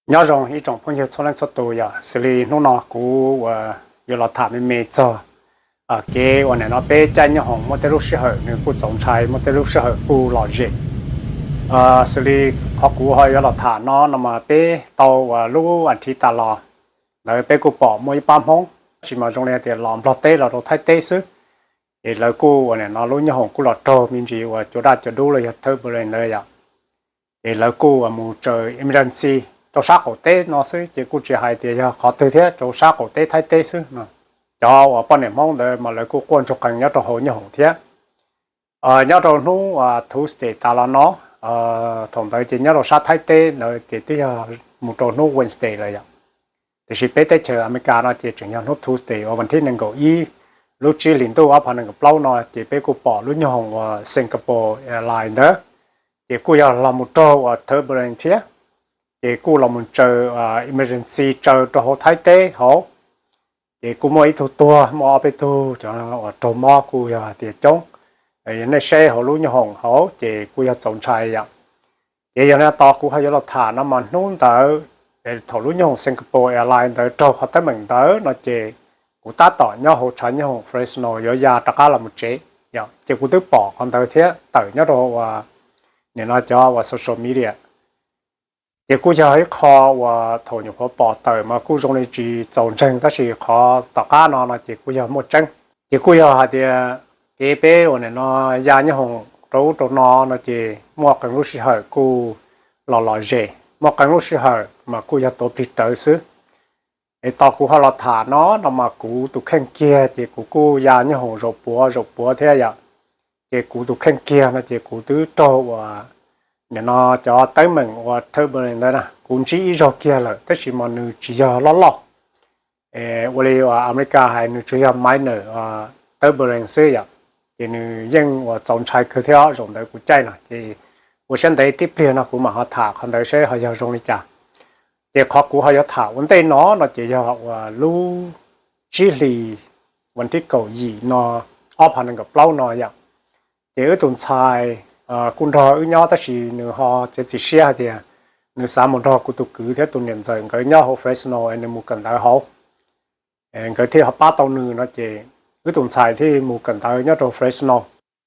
Nyob zoo ib tsoom phooj ywg txhua leej txhua tus yom, xws li hnub no kuv uas yuav los tham me me txog kev uas nim no peb caij nyob hoom muaj tej lub sij hawm nws kuj txaus ntshai, muaj tej lub sij hawm kuj lom zem. Xws li qhov kuv ho yuav los tham no no mas peb tau uas lub as thiv tas los ntawd peb kuj pom muaj ib pab Hmoob, tab sis mas zoo li tias los Nplog teb los rau Thaib teb xwb. Ces lawv kuj uas nim no lub nyob hoom kuj los raug me ntsis uas cua daj cua dub los yog turbulence ntawd yom. Ces lawv kuj uas mus tsaws emergency rau sab qaum teb no xwb, ces kuj tsis hais tias yog qhov twg thiab, rau sab qaum teb Thaib teb xwb no. Cov uas poj niam Hmoob ntawd mas lawv kuj quaj ntsuag qees nyob rau hauv nyob hoom thiab. Nyob rau hnub Tuesday tas los no, thaum ntawd ces nyob rau sab Thaib teb ntawd ces twb yog mus rau hnub Wednesday lawm yom. Tiam sis peb teb chaws Amelikas no ces tseem yog hnub Tuesday uas vas thib nees nkaum ib lub tsib hlis ntuj ob phav nees nkaum plaub no ces peb kuj pom lub nyob hoom uas Singapore Airlines ntawd, ces kuj yog los mus raug uas turbulence thiab, ces kuj los mus tsaws emergency tsaws rau hauv Thaib teb hauv. Ces kuj muaj ib tug tuag, muaj ob peb tug cov uas raug mob kuj yog hais tias coob. Yog nej saib hauv lub nyob hoom hauv ces kuj yog txaus ntshai yom. Ces yog li tos kuv ho yuav los tham no mas hnub ntawd thaum lub nyob hoom Singapore Airlines ntawd raug qhov teeb meem ntawd no ces kuv tab tom nyob hauv tshav nyob hoom Fresno yuav ya rov qab los mus tsev yom, ces kuv twb pom qhov ntawd thiab tawm nyob rau uas nim no cov uas social media. Ces kuj yog ib qho uas thaum nyuam qhuav pom tawm mas kuj zoo li tsis txaus ntseeg, tab sis qhov tom qab no no ces kuj yog muaj tseeb. Ces kuj yog hais tias kev peb uas nim no ya nyob hoom rau ub rau no no ces muaj qee lub sij hawm kuj los lom zem, muaj qee lub sij hawm mas kuj yog tuav plig rawv xwb. Es tos kuv ho los tham no no mas kuv tus kheej kiag ces kuv kuj ya nyob hoom zaum puav zaum puav thiab yom. Ces kuv tus kheej kiag no ces kuv twb raug uas nim no cov teeb meem uas turbulence ntawd na kuv ntsib ib zaug kiag lawm, tab sis mas nws tsis yog loj loj. Ua li uas Amelikas hais nws tsuas yog minor turbulence xwb yom. Ces nws yeej uas txaus ntshai kawg thiab zaum ntawd kuv caij no ces ua siab ntev tib pliag no kuv mam ho tham qhov ntawd seb ho yog zoo li cas. Ces qhov kuv ho yuav tham ua ntej no no ces yog uas lub tsib hlis vas thib kaum yim no ob phav nees nkaum plaub no yom. Ces wb tus ntxhais kuj nrog wb nyob tab sis nws ho txiav txim siab hais tias nws xav mus nrog kuv tus kwv thiab tus niam ntxawm nkawd nyob hauv Fresno es nws mus kawm ntawv hauv. Nkawd thiaj ho pab tau nws no ces wb tus ntxhais thiaj mus kawm ntawv nyob rau Fresno.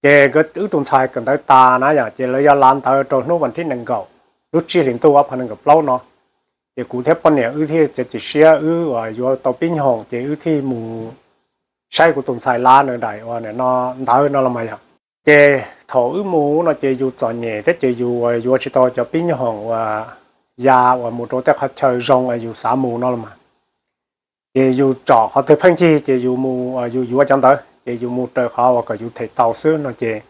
Ces wb tus ntxhais kawm ntawv tas na yom, ces lawv yuav lav ntawv rau hnub vas thib nees nkaum lub tsib hlis ntuj ob phav nees nkaum plaub no. Ces kuv thiab poj niam wb thiaj txiav txim siab wb uas yuav tau pib nyob hoom ces wb thiaj mus saib kuv tus ntxhais lav nws daim uas nim no ntawv no los mas yom. Ces thaum wb mus no ces yus txom nyem thiab ces yus uas yuav tsis tau cov pib nyob hoom uas ya uas mus rau tej qhov chaw zoo uas yus xav mus no los mas. Ces yus tsom qhov twg pheej yig ces yus mus yus yuav cov ntawd ces yus mus raws qhov uas kom yus them tau xwb no ces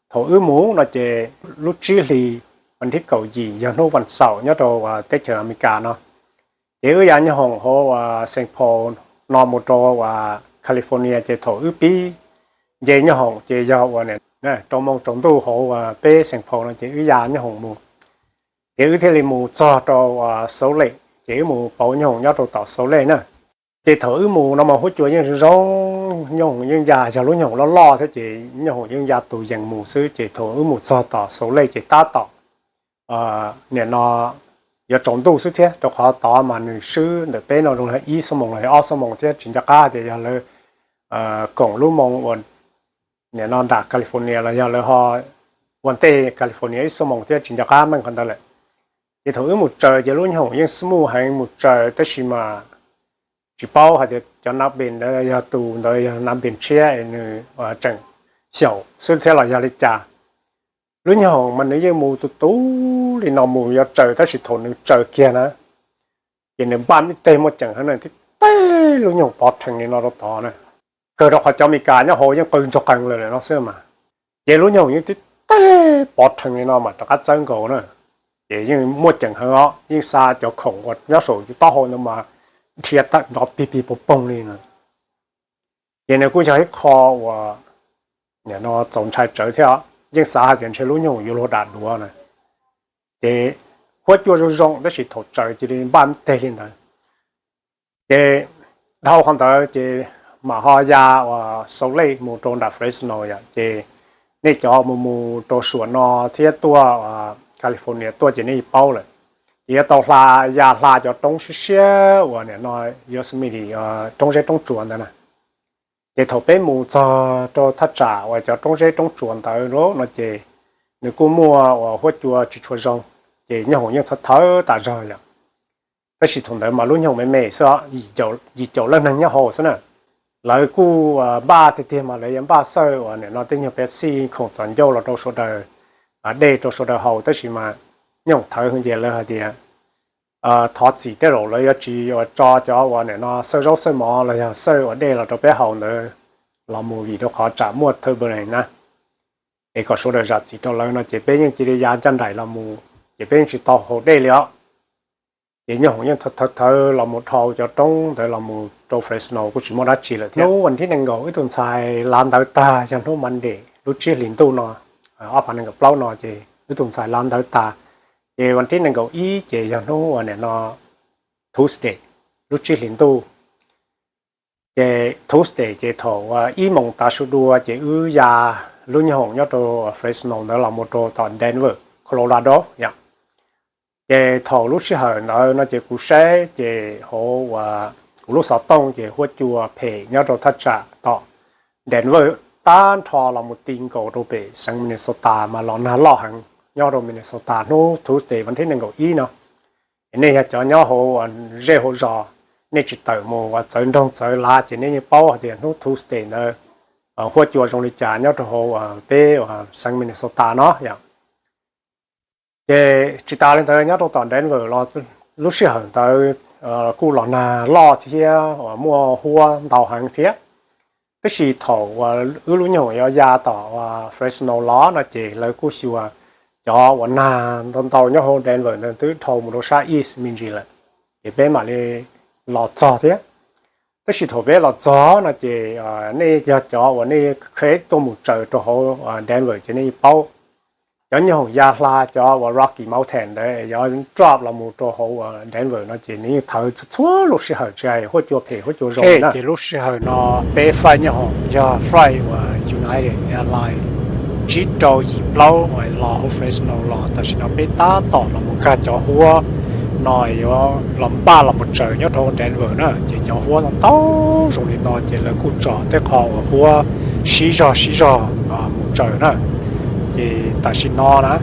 thaum wb mus no ces lub tsib hlis vas thib kaum yim yog hnub vas xaum nyob rau teb chaws Amelikas no. Ces wb ya nyob hoom hauv Saint Paul no mus rau California ces thaum wb pib nce nyob hoom ces yog uas rau moos tsaus ntuj hauv peb Saint Paul no ces wb ya nyob hoom mus. Ces wb thiaj li mus txog rau Salt Lake ces wb mus pauv nyob hoom nyob rau tom Salt Lake na. Ces thaum wb mus no mas huab cua yeej zoo zoo, nyob hoom yeej ya, yog lub nyob hoom loj loj thiab ces nyob hoom yeej ya tus yees mus xwb. Ces thaum wb mus txog tom Salt Lake ces tab tom nim no yuav tsaus ntuj xwb thiab, rau qhov tod mas nws swb ntawm peb no zoo li ib xuab moos los ob xuab moos thiab tsis nco qab tias yog lawv koom lub moo uas nim no nram California los yog lawv ho ua ntej California ib xuab moos thiab tsis nco qab meej qhov ntawd lawm. Ces thaum wb mus tsaws ces lub nyob hoom yeej smooth heev mus tsaws tab sis mas tsis paub hais tias cov nav pes ntawd yog tus ntawd yog nav pes tshiab es nws tseem xyaum xwb thiab los yog li cas. Lub nyob hoom mas nws yeej mus tus tus li no mus yuav tsaws tab sis thaum nws tsaws kiag na ces nws npaj me teg muaj ceem heev na, tib teg lub nyob hoom pov rhees li no rau tod na. Kawg rau qhov cov Amelikas nyob hauv yeej qw ntsuag qees lawm no xwb mas. Ces lub nyob hoom yeej tib teg pov rhees li no mas rov qab txawb nkaus na. Ces yeej muaj ceem heev os, yeej xa cov khoom uas nyob saum yus taub hau ntawd mas dhia tawm nrov pig pig poog poog li no. Ces nws kuj yog ib qho uas nim no txaus ntshai tsawv thiab, yeej xav hais tias ntshe lub nyob hoom yuav luag dam duav na. Ces huab cua zoo zoo tab sis thaum tsaws cia li npaj me teg li ntawd. Ces dhau qhov ntawd ces mam ho ya uas Salt Lake mus rau nram Fresno yom. Ces nej cov mus mus rau suam no thiab tuaj California tuaj ces nej paub lawm. Ces yuav tau hla, ya hla cov roob siab siab uas nim no Yosemite, roob zeb roob tsuas ntawd na. Ces thaum peb mus txog rau thaj tsam uas cov roob zeb roob tsuas ntawd no ces nws kuj muaj uas huab cua tsis tshua zoo, ces nyoob hoom yeej thawv thawv tas zog yom. Tab sis thaum ntawd mas lub nyoob hoom me me xwb, yim caum leej neeg nyob hauv xwb na. Lawv kuj npaj tiag tiag mas lawv yuav npaj xawj uas nim no tej nyuag Pepsi khoom txom ncauj los rau sawv daws, dej rau sawv daws haus, tab sis mas nyoob hoom thawv ces lawv hais tias thov txim tej zaum lawv yuav tsis uas tso cov uas nim no xawj zaub xawj mov los yog xawj uas dej los rau peb haus ntawd los mus vim rau qhov tsam muaj turbulence na, es kom sawv daws zam txim rau lawv no ces peb yeej cia li ya ncaj nraim los mus, ces peb yeej tsis tau haus dej li os. Ces nyoob hoom yeej thawv thawv los mus dhau cov roob ntawd los mus rau Fresno kuj tsis muaj dab tsi lawm thiab. Hnub vas thib nees nkaum wb tus ntxhais lav ntawv tag yog hnub Monday lub tsib hlis ntuj no, ob phav nees nkaum plaub no ces wb tus ntxhais lav ntawv tag, ces vas thib nees nkaum ib ces yog hnub uas nim no Tuesday lub tsib hlis ntuj. Ces Tuesday ces thaum ib moos tav su dua ces wb ya lub nyoob hoom nyob rau Fresno ntawd los mus rau tom Denver, Colorado yom. Ces thaum lub sij hawm ntawd no ces kuv saib ces hauv uas kuv lub xov tooj ces huab cua phem nyob rau thaj tsam tom Denver tag nrho los mus ti nkaus rau pem xeev Minnesota mas los nag loj heev nyob rau Minnesota hnub Tuesday vas thib nees nkaum ib no. Es nej yog cov nyob hauv zej hauv zos, nej tsis tawm mus uas txawv nroog txawv lav ces nej yeej paub hais tias hnub Tuesday ntawd huab cua zoo li cas nyob rau hauv peb uas xeev Minnesota no yom. Ces tsis tas li ntawd nyob rau tom Denver los lub sij hawm ntawd kuj los nag loj thiab uas muaj huab ntau heev thiab. Tab sis thaum uas wb lub nyoob hoom yuav ya tom Fresno los no ces lawv kuj xyuas cov uas nag ntau ntau nyob hauv Denver ntawd twb dhau mus rau sab east me ntsis lawm, ces peb mam li los txog thiab. Tab sis thaum peb los txog no ces nej yog cov uas nej khev tuaj mus tsaws rau hauv Denver ces nej yeej paub, cov nyoob hoom ya hla cov uas Rocky Mountain ntawd yuav drop los mus rau hauv Denver no ces nws yeej thawv txhua txhua lub sij hawm tsis hais huab cua phem huab cua zoo na. Ces lub sij hawm no peb flight nyoob hoom yog flight uas United Airlines tsib rau yim plaub los hauv Fresno los, tam sim no peb tab tom los mus nkag cov huab no yuav los npaj los mus tsaws nyob rau Denver na. Ces cov huab ntau zoo li no ces lawv kuj tsom tej qho uas huab sib zog sib zog mus tsaws na. Ces tam sim no na,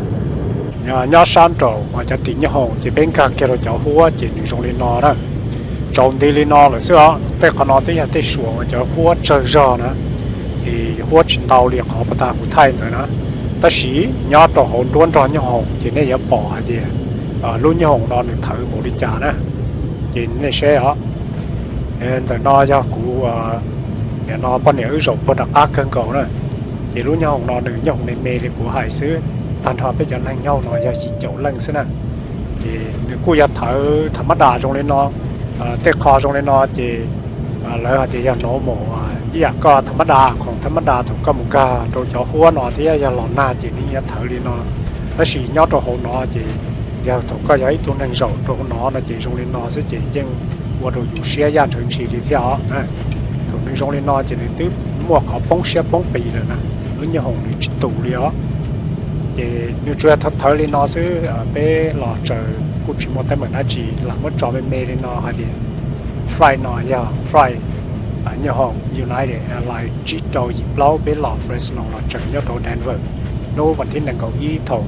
nyob sab nraum uas cov tim nyoob hoom ces peb nkag kiag rau cov huab ces nws zoo li no na. Tsaus nti li no lawm xwb os. Tej qhov no twb yog tej suam uas cov huab tsawg zog na, es huab tsis ntau li qhov puag ta kuv thaij ntawd na. Tab sis nyob rau hauv nruab nrog nyoob hoom ces nej yuav pom hais tias lub nyoob hoom no nws thawv npaum li cas na. Ces nej saib os, ntawm no yog kuv, nim no poj niam wb zaum puag nram qab kawg nkaus na. Ces lub nyoob hoom no nws nyoob hoom me me li kuv hais xwb, tag nrho peb cov neeg nyob hauv no yog yim caum leej xwb na. Ces nws kuj yog thawv tham mab das zoo li no, tej qho zoo li no ces lawv hais tias yog normal, ib yam koj tham mab das khoom tham mab das thaum koj mus nkag rau cov huab no thiab yog los nag ces nws yeej yuav thawv li no. Tab sis nyob rau hauv no ces yog thaum koj yog ib tug neeg zaum rau hauv no no ces zoo li no xwb ces yeej ua rau yus siab yaj ntshaw ntshis li thiab os. Thaum nws zoo li no ces nws twb muaj qhov poob siab poob qis lawm na, lub nyoob hoom nws tsis tus li os. Ces nws tsuas yog thawv thawv li no xwb, peb los tsaws kuj tsis muaj teeb meem dab tsi, lam muab tso me me li no hais tias flight no yog flight nyoob hoom United Airlines tsib rau yim plaub peb los Fresno los tsaws nyob rau Denver. Hnub vas thib nees nkaum ib thaum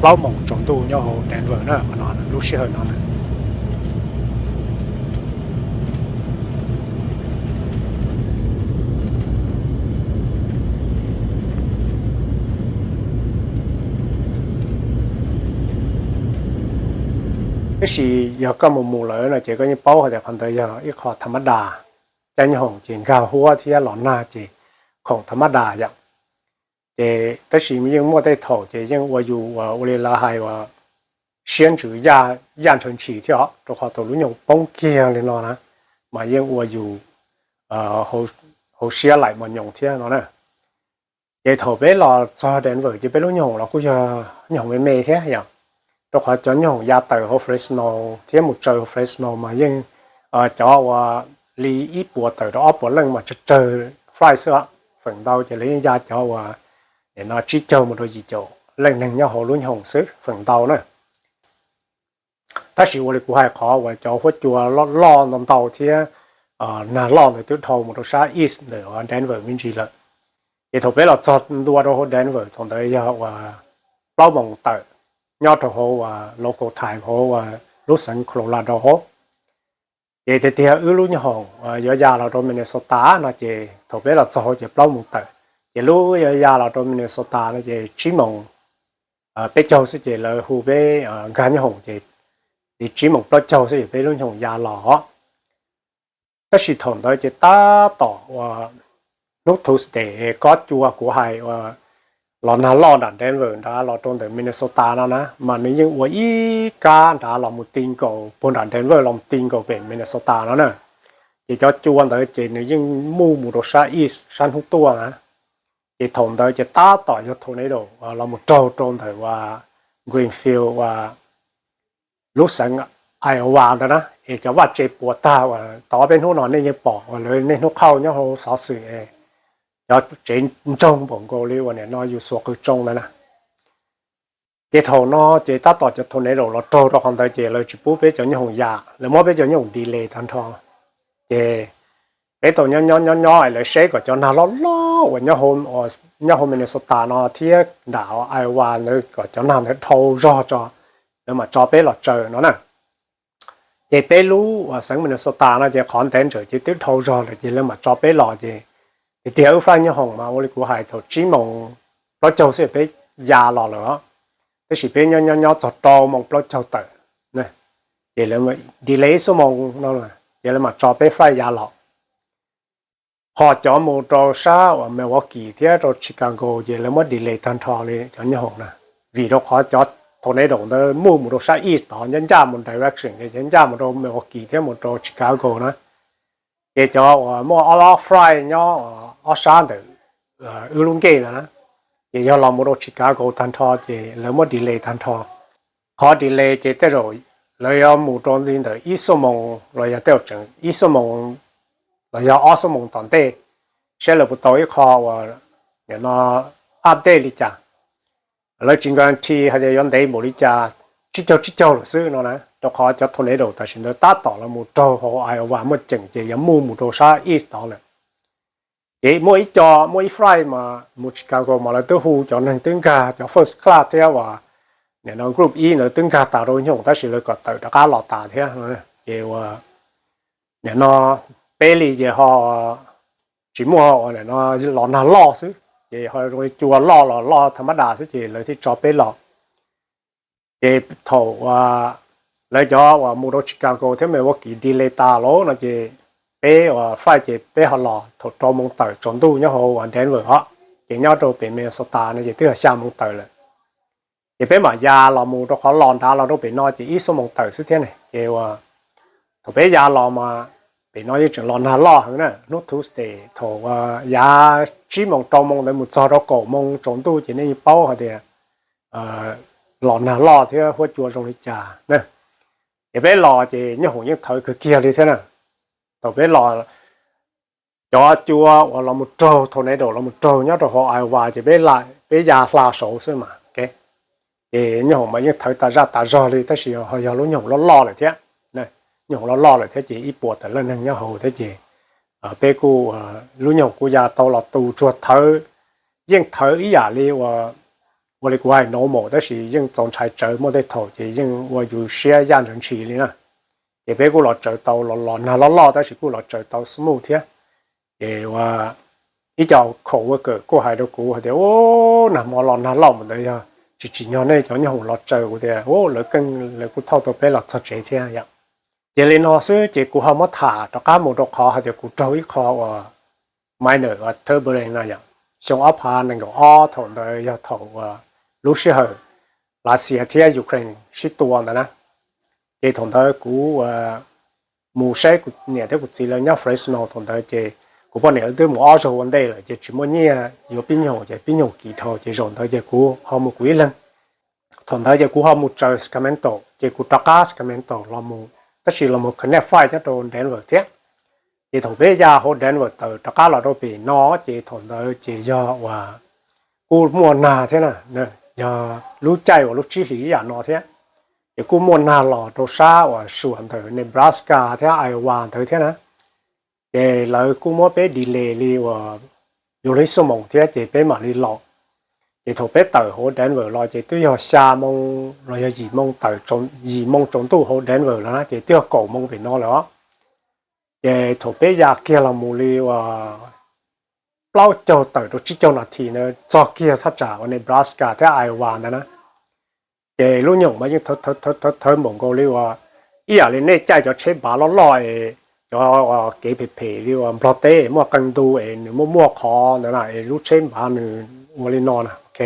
plaub moos tsaus ntuj nyob hauv Denver na, qhov no lub sij hawm no na. Tab sis yog koj mus mus lawm no ces koj yeej paub hais tias qhov ntawd yog ib qho tham mab das, caij nyooj hoom ces nkag huab thiab los nag ces khoom tham mab das yom. Ces tab sis yeej muaj tej thaum ces yeej ua yus ua li lawv hais uas siab ntsws yaj ntshaw ntshis thiab os, rau qhov thaum lub nyoog poob kiag li no na mas yeej ua yus hauv siab laim mos nyoos thiab no na. Ces thaum peb los txog Denver ces peb lub nyoog los kuj yog nyoog me me thiab yom, rau qhov cov nyoog ya tawm hauv Fresno thiab mus tsaws hauv Fresno mas yeej cov uas li ib puas tawm rau ob puas leej mas tsawg tsawg flight xwb os. Feem ntau ces lawv yeej ya cov uas no tsib caug mus rau yim caum leej neeg nyob hauv lub nyoog xwb feem ntau na. Tab sis ua li kuv hais, qhov uas cov huab cua loj loj ntau ntau thiab nag loj ntawd twb dhau mus rau sab east ntawm Denver me ntsis lawm. Ces thaum peb los txog ntua rau hauv Denver thaum ntawd yog uas plaub moos tawm nyob rau hauv uas local time hauv uas lub xeev Colorado hauv. Ces tiag tiag wb lub nyooj hoom yuav ya los rau Minnesota no ces thaum peb los txog hauv ces plaub moos tawm. Ces lub yuav ya los rau Minnesota no ces tsib moos peb caug xwb ces lawv hu peb nkag nyooj hoom ces li tsib moos plaub caug xwb ces peb lub nyooj hoom ya los. Tab sis thaum ntawd ces tab tom uas hnub Tuesday kob cua kuv hais uas los nag loj nram Denver nrad los rau ntawm Minnesota no na mas nws yeej ua ib kab nrad los mus ti nkaus puag nram Denver los mus ti nkaus pem Minnesota no na. Ces cov cua ntawd ces nws yeej mus mus rau sab east sab hnub tuaj na. Ces thaum ntawd ces tab tom yog tornado los mus raug rau ntawm uas Greenfield uas lub xeev Iowa ntawd na. Es cov vaj tse puas tag uas tau ob peb hnub no nej yeej pom uas lawv niaj hnub qhauj nyob hauv xov xwm, cov tsev ntsoog npaum nkaus li uas nim no yus xuas qws tsoo ntawd na. Ces thaum no ces tab tom cov tornado los raug rau qhov ntawd ces lawv tsis pub peb cov nyooj hoom ya, lawv muab peb cov nyooj hoom delay tag nrho. Ces peb tau nyob nyob nyob nyob lawv saib kom cov nag loj loj uas nyob hauv Minnesota no thiab nram Iowa ntawd kom cov nag ntawd dhau zog tso, lawv mam tso peb los tsaws no na. Ces peb lub uas xeev Minnesota no ces qhov ntev ntsawm ces twb dhau zog lawm ces lawv mam tso peb los ces tiag tiag wb flight nyooj hoom mas ua li kuv hais thaum tsib moos plaub caug xwb peb ya los lawm os. Tab sis peb nyob nyob nyob txog rau moos plaub caug tawm, ces lawv delay ib xuab moos no ces lawv mam tso peb flight ya los. Ho cov mus rau sab uas Milwaukee thiab rau Chicago ces lawv muab delay tag nrho li cov nyooj hoom na, vim rau qhov cov tornado ntawd mus mus rau sab east tod, ncaj ncaj mus direction ces ncaj mus rau Milwaukee thiab mus rau Chicago na. Ces cov uas muaj ob ob flight nyob ob sab ntawm wb lub nkej ntawd na, ces yog los mus rau Chicago tag nrho ces lawv muab delay tag nrho. Qhov delay ces tej zaum lawv yuav mus rau li ntawm ib xuab moos los yog tej zaum tseem ib xuab moos los yog ob xuab moos tom ntej, saib lawv puas tau ib qho uas nim no update li cas. Lawv tsis guarantee hais tias yuav ntev npaum li cas, tsib caug tsib caug lawm xwb no na, rau qhov cov tornado tam sim ntawd tab tom los mus raug hauv Iowa muaj ceem ces yuav mus mus rau sab east tod lawm. Ces muaj ib co, muaj ib flight mas mus Chicago mas lawv twb hu cov neeg twb nkag cov first class thiab uas nim no group ib ntawd twb nkag tas rau nyoog tab sis lawv kom tawm rov qab los tas thiab. Ces uas nim no peb li ces ho tsis muaj uas nim no los nag loj xwb, ces ho zoo li cua loj los loj tha mab das xwb ces lawv thiaj tso peb los. Ces thaum uas lawv cov uas mus rau Chicago thiab Milwaukee delay tas lawm no ces peb uas flight ces peb ho los thaum rau moos tawm tsaus ntuj nyob hauv uas Denver os, ces nyob rau pem Minnesota no ces twb yog xya moos tawm lawm. Ces peb mam ya los mus rau qhov los nrad los rau pem no ces ib xuab moos tawm xwb thiab ne. Ces uas thaum peb ya los mas pem no yeej tseem los nag loj heev na. Hnub Tuesday thaum uas yav tsib moos rau moos ntawd mus txog rau kaum moos tsaus ntuj ces nej yeej paub hais tias los nag loj thiab huab cua zoo li cas na. Ces peb los ces nyooj hoom yeej thawv kawg kiag li thiab na. Thaum peb los cov cua uas los mus raug tornado los mus raug nyob rau hauv Iowa ces peb ya hla saud xwb mas. Ces nyooj hoom mas yeej thawv tas zaj tas zog li tab sis ho yog lub nyooj hoom loj loj lawm thiab. Nyooj hoom loj loj lawm thiab ces ib puas tawm leej neeg nyob hauv thiab ces peb kuj, lub nyooj hoom kuj ya tau los tus tsuag thawv, yeej thawv ib yam li ua li kuv hais normal tab sis yeej txaus ntshai tsawv, muaj tej thaum ces yeej ua yus siab yaj ntshis li na. Ces peb kuj los tsaws tau, los los nag loj loj tab sis kuj los tsaws tau smooth thiab. Ces ua ib co coworker kuj hais rau kuv hais tias, u, nag hmo los nag loj mus ntawd yog tsis tsim nyog nej cov nyooj hoom los tsaws. Kuv tias u, lawv keej lawv kuj thauj tau peb los txog tsev thiab yom. Ces li no xwb ces kuv ho muab tham rov qab mus rau qhov hais tias kuv raug ib qho uas minor turbulence no yom. Xyoo ob phav nees nkaum ob thaum ntawd yog thaum uas lub sij hawm Lav Xias thiab Ukraine sib tua ntawd na. Ces thaum ntawd kuv mus saib kuv niam thiab kuv txiv lawv nyob Fresno thaum ntawd ces kuv poj niam twb mus ob zaug ua ntej lawm ces tsis muaj nyiaj yuav pib nyuj ces pib nyuj kiv dhau ces zaum ntawd ces kuv ho mus kuv ib leeg. Thaum ntawd ces kuv ho mus tsaws Sacramento ces kuv rov qab Sacramento los mus, tab sis los mus connect flight nyob rau Denver thiab. Ces thaum peb ya hauv Denver tawm rov qab los rau pem no ces thaum ntawd ces yog uas kuj muaj nag thiab na, yog lub caij uas lub tsib hlis ib yam no thiab. Ces kuj muaj nag los rau sab uas suam ntawm Nebraska thiab Iowa ntawd thiab na. Ces lawv kuj muab peb delay li uas yus li xuab moos thiab ces peb mam li los. Ces thaum peb tawm hauv Denver los ces twb yog xya moo los yog yim moo tawm, yim moo tsaus ntuj hauv Denver los na, ces twb yog kaum moo pem no lawm os. Ces thaum peb ya kiag los mus li uas plaub caug tawm rau tsib caug nas this ntawd txog kiag thaj tsam uas Nebraska thiab Iowa ntawd na. Ces lub nyoog mas yeej thawv thawv npaum nkaus li uas ib yam li nej caij cov tsheb npav loj loj es cov kev phem phem li uas Nplog teb muaj qee ntu es nws muaj muaj qhov ntawd na es lub tsheb npav nws ua li no na, ok.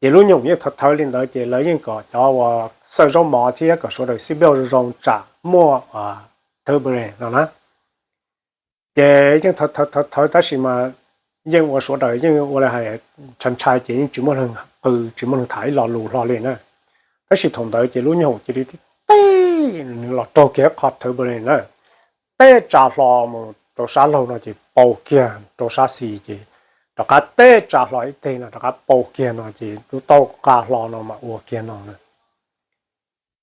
Ces lub nyoog yeej thawv thawv li ntawd ces lawv yeej kom cov uas xawj zaub mov thiab kom sawv daws seat belt zoo zoo tsam muaj turbulence no na. Ces yeej thawv thawv tab sis mas yeej ua sawv daws yeej ua li hais ntshai ntshai ces yeej tsis muaj neeg qw tsis muaj neeg tham ib lo lus hlo li na. Tab sis thaum ntawd ces lub nyoog cia li tib teb nws los raug kiag qhov turbulence na, teb tsa hlo mus rau sab laug no ces pau kiag rau sab xis ces rov qab teb tsa hlo ib teg no rov qab pau kiag no ces lub taub nqa hlo no mas ua kiag no na.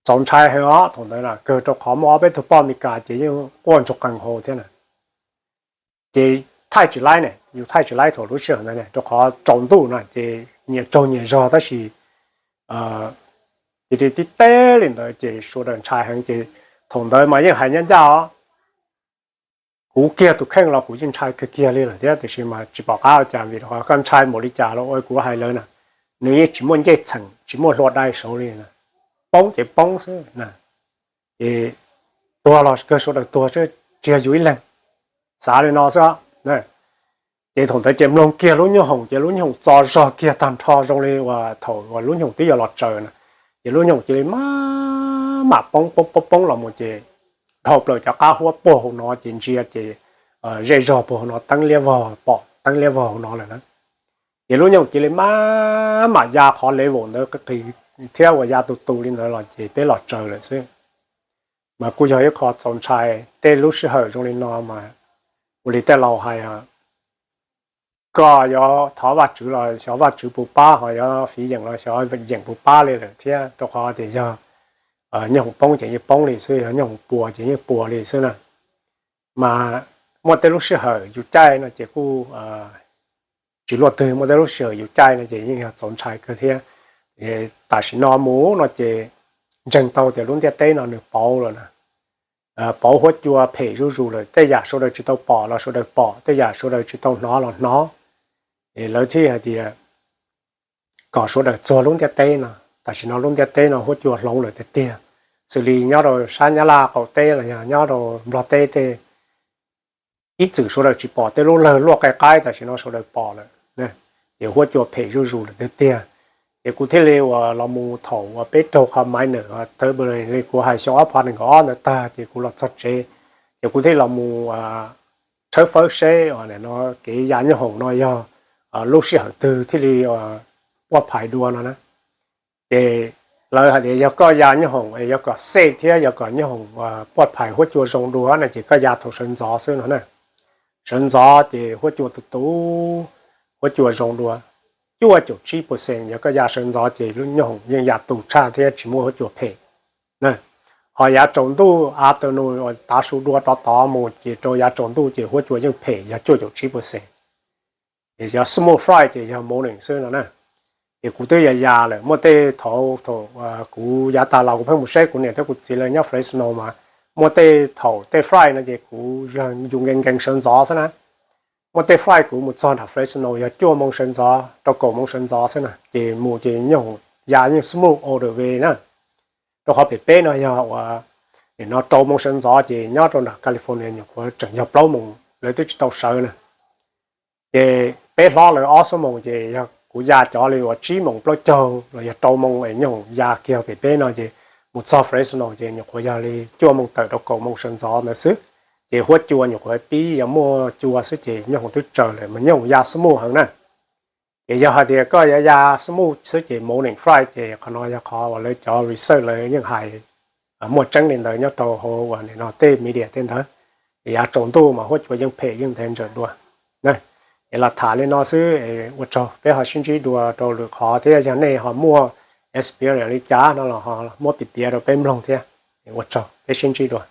Txaus ntshai heev os thaum ntawd na, kawg rau qhov muaj ob peb tug poj Amelikas ces yeej quaj ntsoog qees hauv thiab na. Ces thaij tsis laib ne, yus thaij tsis laib thaum lub sij hawm ntawd ne, rau qhov tsaus ntuj na ces nyias tsaug nyias zog tab sis ces tib teb li ntawd ces sawv daws ntshai heev ces thaum ntawd mas yeej hais ncaj ncaj os. Kuv kiag tus kheej los kuv yeej ntshai kawg kiag li lawm thiab tiam sis mas tsis pom qab ua cas vim rau qhov koj ntshai npaum li cas los ua kuv hais lawv na, nws yeej tsis muaj ncej txheem tsis muaj hlua dai saud li na, poob ces poob xwb na. Ces tuag los kawg sawv daws tuag tsis yog yus ib leeg, xav li no xwb. Ces thaum ntawd ces mloog kiag lub nyuj hoom ces lub nyuj hoom txo zog kiag tag nrho zoo li uas thaum uas lub nyuj hoom twb yuav los tsaws na, ces lub nyuj hoom cia li maj mam poob poob poob poob los mus ces dhau plaws cov qab huab puag hauv no ces ntsia ces zej zog puag hauv no teeb liab vog pom teeb liab vog hauv no lawm na. Ces lub nyuj hoom cia li maj mam ya qhov level ntawd qis thiab uas ya tus tus li ntawd los ces peb los tsaws lawm xwb. Mas kuj yog ib qho txaus ntshai tej lub sij hawm zoo li no mas ua li tej laus hais, koj yuav thov Vajtswv los xyov Vajtswv puas pab, ho yuav fiv yeem los xyov yeem puas pab li lawm thiab rau qhov tias yog nyuj hoom poob ces yeej poob li xwb, yog nyuj hoom puas ces yeej puas li xwb na. Mas muaj tej lub sij hawm yus caij no ces kuj tsis luaj twg, muaj tej lub sij hawm yus caij no ces yeej yog txaus ntshai kawg thiab. Tam sim no mus no ces ntseeg tau tias lub ntiaj teb no nws pauv lawm na, pauv huab cua phem zuj zus lawm, tej yam sawv daws tsis tau pom los sawv daws pom, tej yam sawv daws tsis tau hnov los hnov. Es lawv thiaj hais tias kom sawv daws txuag lub ntiaj teb no, tam sim no lub ntiaj teb no huab cua hloov lawm tiag tiag, xws li nyob rau sab Nyab Laj qaum teb los yog nyob rau Nplog teb tej ib txwm sawv daws tsis pom tej lub lawg luaj qe qaib, tam sim no sawv daws pom lawm, ces huab cua phem zuj zus lawm tiag tiag. Ces kuv thiaj li uas los mus thaum uas peb raug qhov minor turbulence li kuv hais xyoo ob phav nees nkaum ob ntawd tag ces kuv los txog tsev, ces kuv thiaj los mus tshawb fawb seb no kev ya nyuj hoom no yog lub sij hawm twg thiaj li puaj phais dua no na. Ces lawv hais tias yog koj ya nyuj hoom es yuav kom safe thiab yuav kom nyuj hoom puaj phais huab cua zoo dua no ces koj ya thaum sawv ntxov xwb no na. Sawv ntxov ces huab cua tus tus, huab cua zoo dua cuaj caum tsib percent, yog koj ya sawv ntxov ces lub nyuj hoom yeej ya tus tshaj thiab tsis muaj huab cua phem. Ho yav tsaus ntuj afternoon tav su dua rov tod mus ces rau yav tsaus ntuj ces huab cua yeej phem yog cuaj caum tsib percent. Yog smooth flight ces yog morning xwb no na. Ces kuv twb ya ya lawm, muaj tej thaum kuv yav tas los kuv pheej mus saib kuv niam thiab kuv txiv lawv nyob Fresno mas muaj tej thaum tej flight no ces kuv yog yus nkees nkees sawv ntxov xwb na. Muaj tej flight kuv mus txog nram Fresno yog cuaj moo sawv ntxov rau kaum moo sawv ntxov xwb na, ces mus ces nyuj hoom ya yeej smooth all the way na. Rau qhov pem peb no yog uas nim no rau moo sawv ntxov ces nyob rau nram California nyuam qhuav tseem yog plaub moos lawv twb tsis tau sawv na. Ces peb hlob lawv ob xuab moos ces yog kuv ya cov li uas tsib moos plaub caug los yog rau moo es nyuj hoom ya kiag pem peb no ces mus txog Fresno ces nyuam qhuav yog li cuaj moo tawm rau kaum moo sawv ntxov ntawd xwb. Ces huab cua nyuam qhuav pib yuav muaj cua xwb ces nyuj hoom twb tsaws lawm mas nyuj hoom ya smooth heev na. Ces yog hais tias koj yuav ya smooth xwb ces morning flight ces qhov no yog qhov uas lawv cov research lawv yeej hais muaj tseeb li ntawd nyob rau hauv uas nim no tej media tej ntawd. Ces yav tsaus ntuj mas huab cua yeej phem yeej ntev ntsawm dua. Ces los tham li no xwb, ua tsaug, peb ho sib ntsib dua rau lwm qhov thiab yog nej ho muaj experience li cas no los ho muab piv tiav rau peb mloog thiab. Ua tsaug, peb sib ntsib dua.